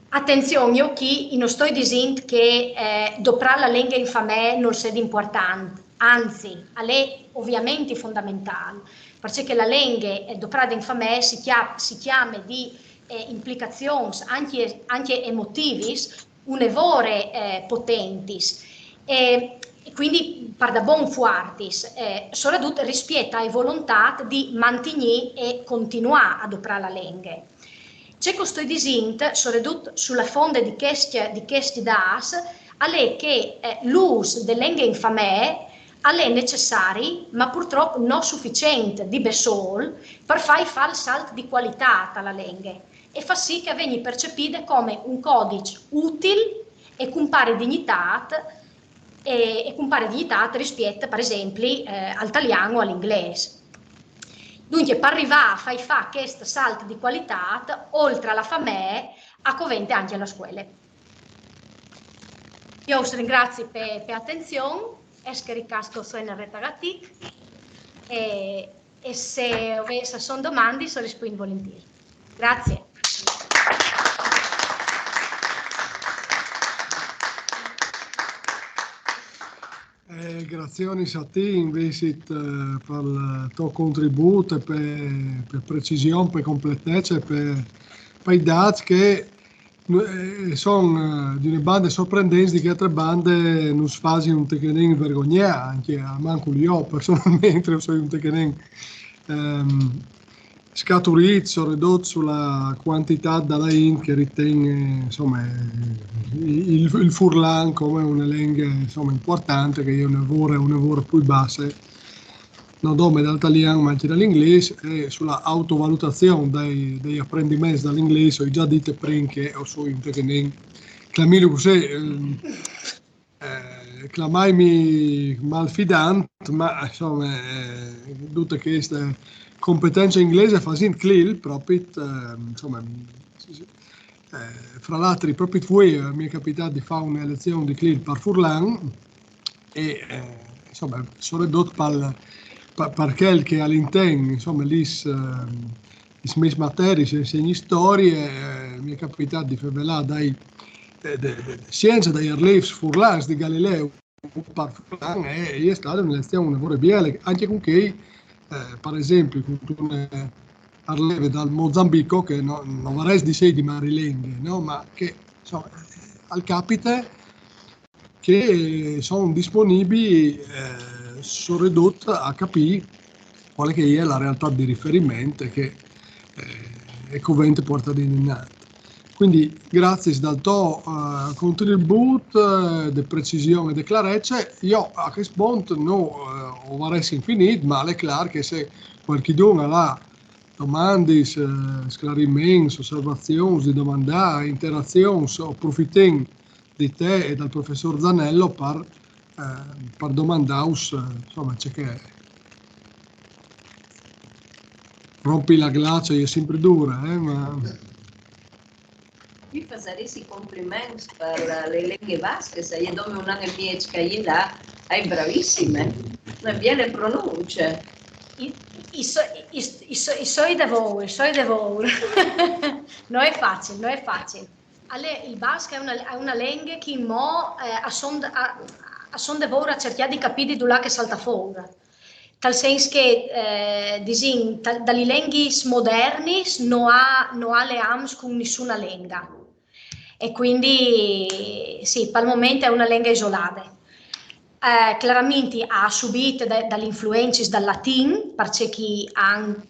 Atenzion, jo chi i no stoi disint che, eh, doprâ la lenghe in famee nol sedi impuartant, anzit, al è oviamentri fondamentâl, parcè che la lenghe, eh, doprade in famee si cja-, si cjame di, eh, implicazions ancje, ancje emotivis, une vore, eh, potentis, e, e cuindi pardabon fuartis, eh, soredut rispiet ae volontât di mantignî e continuâ a doprâ la lenghe. Ce che o stoi disint, soredut su la fonde di chescj, di chescj dâts, al è che, eh, l'ûs de lenghe in famee al è necessari, ma purtrop no suficient di bessôl par fâi fâ il salt di cualitât a la lenghe e fâ sì che e vegni percepide come un codiç util e cun pari dignitât, e, e cun pari dignitât rispiet, par esempli, eh, al talian o al inglês. Duncje, par rivâ a fâi fâ chest salt di cualitât, oltri a la famee, a covente ancje la scuele. Jo us ringrazi pe, pe atenzion, e schericâ che o soi une rete a tic, e, e se o vês, a son domandis, o rispuint volintîr. Grazie. Eh, grazie a ti invezit, eh, pal to contribût, pe, pe precision, pe completece, pe, pei dâts che, eh, son, eh, di une bande sorprendents, di chê altre bande nus fasin un techenin vergognâ, ancje almancul jo personalmentri o soi un techenin, ehm, scaturît, soredut su la cuantitât da la int che a riten, eh, insome, eh, il, il furlan come une lenghe, insome, impuartante, che e je une vore, une vore plui basse, no dome dal talian, ma ancje da l'inglês, e su la autovalutazion dai, dai aprendiments da l'inglês, o ai za dit prin che o soi un techenin, clamìnlu cussì, ehm, eh, clamaitmi malfidant, ma, insome, eh, dute cheste competence inglese a fasint clil, propit, eh, insome, eh, fra l'altri, propit vuê, eh, mi è capitât di fâ une lezion di clil par furlan, e, eh, insome, soredut pal, pa-, par chel che al inten, insome, lis, ehm, lis mês materiis, e insegni storie, eh, mi è capitât di fevelâ dai, de, de, de, de sience, dai arlêfs furlans di Galileu par furlan, e, e je stade une lezion une vore biele, ancje cun chei, eh, par esempli, cuntune arleve dal Mozambico, che no, no varès di sei di marilenghe, no? Ma che, insome, al capite che, eh, son disponibii, eh, soredut a capî cuale che e je la realtât di riferiment che, eh, e covente puartâ indenant. Cuindi, graciis dal to, eh, contribût, eh, de precision e de clarece. Jo a chest pont no, eh, o varessin finît, ma al è clâr che se cualchidun al à domandis, eh, sclariments, osservazions, di domandâ, interazions, o profitìn di te e dal professôr Zanello par, eh, par domandâus, eh, insome, ce che rompi la glace e je simpri dure, eh, ma... Ti fasarès i compliments par la, la lenghe basche, e je dome un an e mieç che e je là, e je bravissime, une biele pronunce. I, i, so, i, i, so, i soi de vour, i soi de vour. No je facil, no je facil. Al è, il basc e je une, e je une lenghe che inmò, eh, a son, a, a son de vour a cercjâ di capî di dulà che e salte fûr. Tal sens che, eh, disìn, tal, da lis lenghis modernis no à, no à leams cun nissune lenghe. E cuindi, sì, pal moment e je une lenghe isolade. Eh, claramentri e à subît da, da lis influencis dal latin, parcè che a àn,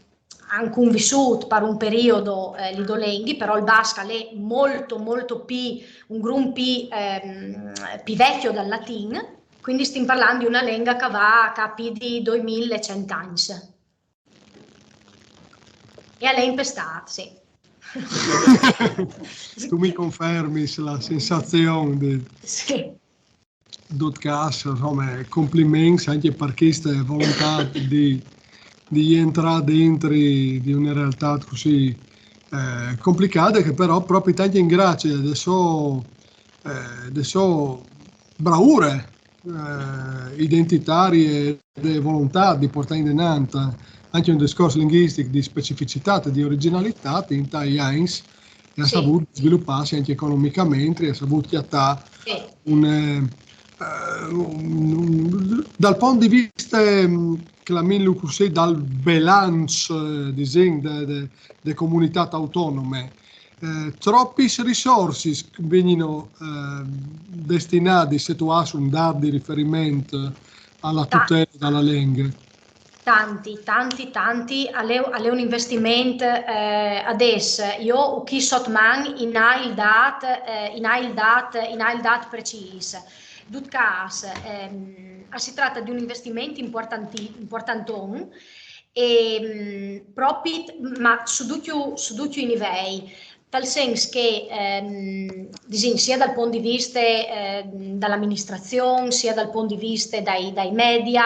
a àn convissût par un periodi, eh, lis dôs lenghis, però il basc al è molto, molto plui, un grum plui, ehm, plui vieli dal latin, cuindi o stin parlant di une lenghe che e va ca plui di doi mil e cent agns. E al è impestât, sì. Tu mi confermis la sensazion di... Sì. Dut câs, insome, compliments ancje par cheste volontât di, di jentrâ dentri di une realtât cussì, eh, complicade, che però propit ancje in gracie de sô, eh, de sô braure, eh, identitarie, de volontât di puartâ indenant ancje un discors linguistic di specificitât e di origjinalitât, intai agns e à savût svilupâsi ancje economichementri, e à savût cjatâ un, eh, un, un, dal pont di viste, mm, clamìnlu cussì, dal belanç, eh, disìn, de, de, de comunitât autonome. Eh, tropis risorsis che a vegnin, eh, destinadis, se tu âs un dât di riferiment, a la tutele da la lenghe? Tanti, tanti, tanti, al è, al è un investiment, eh, adès jo o ai chi sot man, o ai il dât, eh, o ai il dât, o ai il dât precîs. Dut câs, ehm, si trate di un investiment impuartanti-, impuartanton, e, mm, propit, ma su ducj, su ducj i nivei. tal sens che, ehm, disìn, sia dal pont di viste, ehm, da la aministrazion, sia dal pont di viste dai, dai media,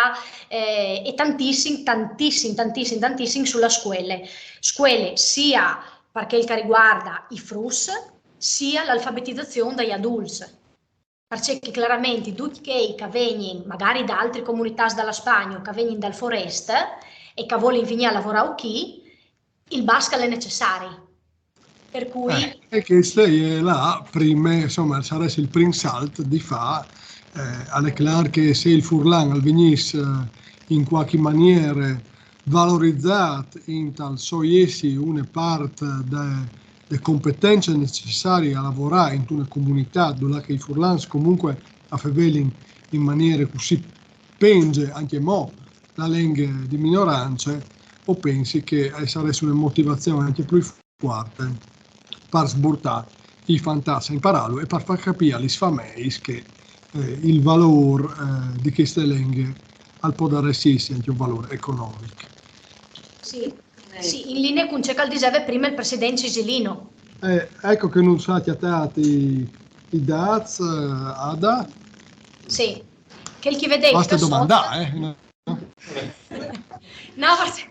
eh, e tantissim, tantissim, tantissim, tantissim su la scuele. Scuele sia par chel che al riguarda i fruts, sia la alfabetizazion dai adults. Parcè che claramentri ducj chei che a vegnin magari da altris comunitâts da la Spagna o che a vegnin dal forest e che a volin vignî a lavorâ chi, il basc al è necessari. Par cui... Eh, e cheste e je la prime, insome, al sarès il prin salt di fâ. Eh, al è clâr che se il furlan al vignìs, eh, in cualchi maniere valorizât intal so jessi une part de, de competence necessarie a lavorâ intune comunitât dulà che i furlans comuncue a fevelin in maniere cussì pence ancjemò la lenghe di minorance, o pensi che, eh, al sarès une motivazion ancje plui fuarte par sburtâ i fantats a imparâlu e par fâ capî a lis fameis che, eh, il valôr, eh, di cheste lenghe al podarès jessi ancje un valôr economic. Sì, sì, in linee cun ce che al diseve prime il president Cisilino. Eh, eco che nus à cjatât i, i dâts, eh, Ada. Sì, chel che i vedês... Baste domandâ, eh. No, parcè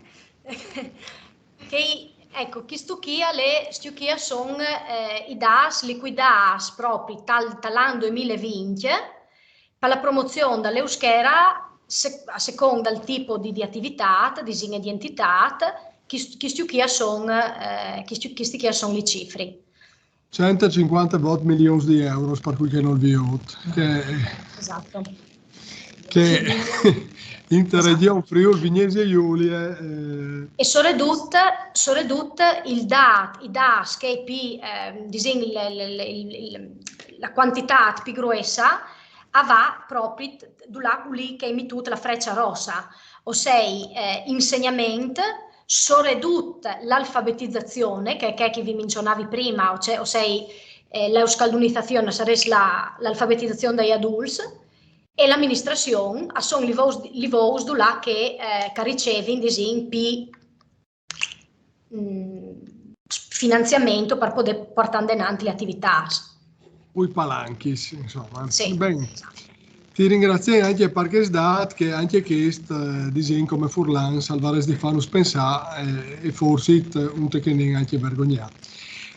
che, eco, chistu chi al è, stu chi a son, eh, i dâts licuidâts propit tal, tal an doi mil e vincj, par la promozion da l'euskera, se-, a secont dal tipo di, di ativitât, disìn, e di entitât, chist-, chistu chi a son, eh, chistu, chisti chi a son lis cifris. Cent e cincuante vot milions di euros, par cui che nol viôt. Che, esatto. Che inter Region Friûl Vignesie Julie, eh. E soredut, soredut il dât, i dâts che pi, eh, disìn, il, il, il, il, la cuantitât pi gruessa, a va propit dulà, culì che a àn metût la frecia rossa, o sei, eh, insegnament, soredut la alfabetizazion, che, che, che vi mincionavi prime, o cioè, o sei, eh, la euskaldunizazion, sarès la, la alfabetizazion dai adults, e la aministrazion, a son lis vôs, lis vôs dulà che, eh, che a ricevin, disìn, pi, mm, finanziament par podê puartâ indenant lis ativitâts. Plui palanchis, insome. Sì, ben, esatto. Ti ringrazi ancje par chest dât, che ancje chest, eh, disìn, come furlans al varès di fânus pensâ, eh, e forsit un tecnin ancje vergognâ.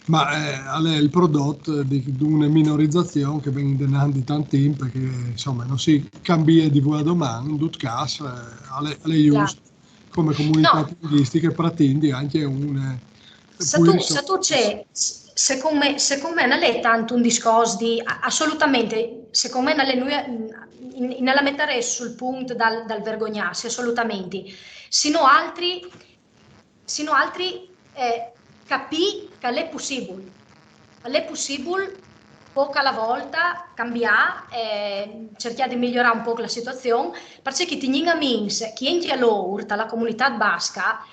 Ma, eh, al è il prodot di, di une minorizazion che e ven indenant di tant timp, che, insome, no si cambie di vuê a doman, in dut câs, eh, al è, al è just, come comunitât linguistiche, pretindi ancje un, eh... Sâstu, sâstu ce, secont me, secont me nol è tant un discors di, a-, assolutamentri, secont me nol è nuie, in, in, nol la metarès sul punt dal, dal vergognâsi, assolutamentri. Sinò altri, sinò altri, eh, capî che al è pussibul. Al è pussibul, pôc a la volta, cambiâ, eh, circâ di miorâ un pôc la situazion, parcè che tignìn a ments che ancje lôr, ta la comunitât basca,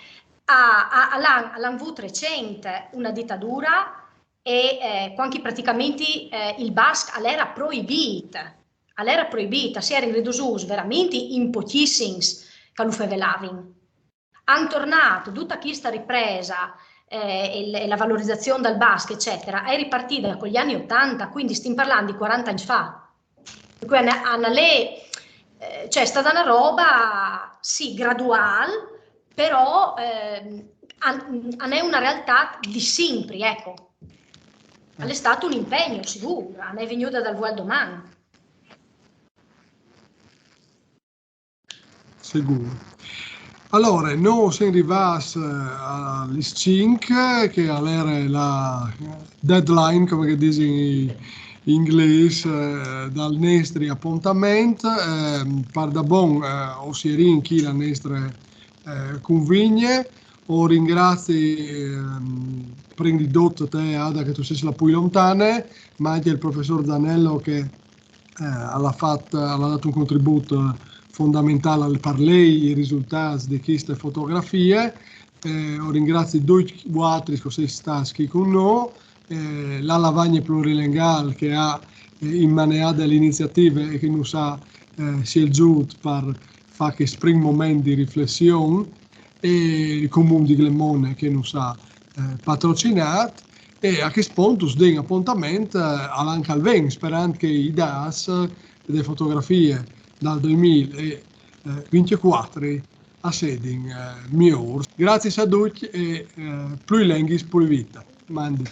a, a, a l'an, a l'an vût recent une ditadure e, eh, cuant che praticamentri, eh, il basc al jere proibît, al jere proibît, si jerin ridusûts verementri in pocjissims che lu fevelavin. A àn tornât duta chista ripresa, eh, e l-, e la valorizazion dal basc, eccetera, e je ripartide cui agns otante, cuindi stin parlant di cuarante agns fa. Par cui a n-, a nol è, eh, cioè, a è stade une robe, sì, graduâl, però, ehm, a n-, a n'è une realtât di simpri, eco. Al è stât un impegn, sigûr, a nol è vignude dal vuê al doman. Sigûr. Alore, nô o sin rivâts, eh, a lis cinc, che al jere la deadline, come che a disin i inglês, eh, dal nestri apontament. Eh, pardabon, eh, o sierìn chi la nestre, eh, cunvigne. O ringrazi, ehm, prin di dut te, Ada, che tu sês la plui lontane, ma ancje il professôr Zanello che, eh, al à fat, al à dât un contribût fondamentâl al, par lei i risultâts di cheste fotografie. Eh, o ringrazi ducj vualtris che o sês stâts chi cun nô, eh, la Lavagne Plurilengâl che e à, eh, inmaneade la iniziative e che nus à, eh, sielzût par fâ chest prin moment di riflession, e il Comun di Glemone che nus à, eh, patrocinât, E a chest pont us den apontament, eh, a l'an che al ven, sperant che i dâts de fotografie dal doimil e vintjecuatri a sedin, eh, miôrs. Graciis a ducj e, eh, plui lenghis plui vita. Mandi.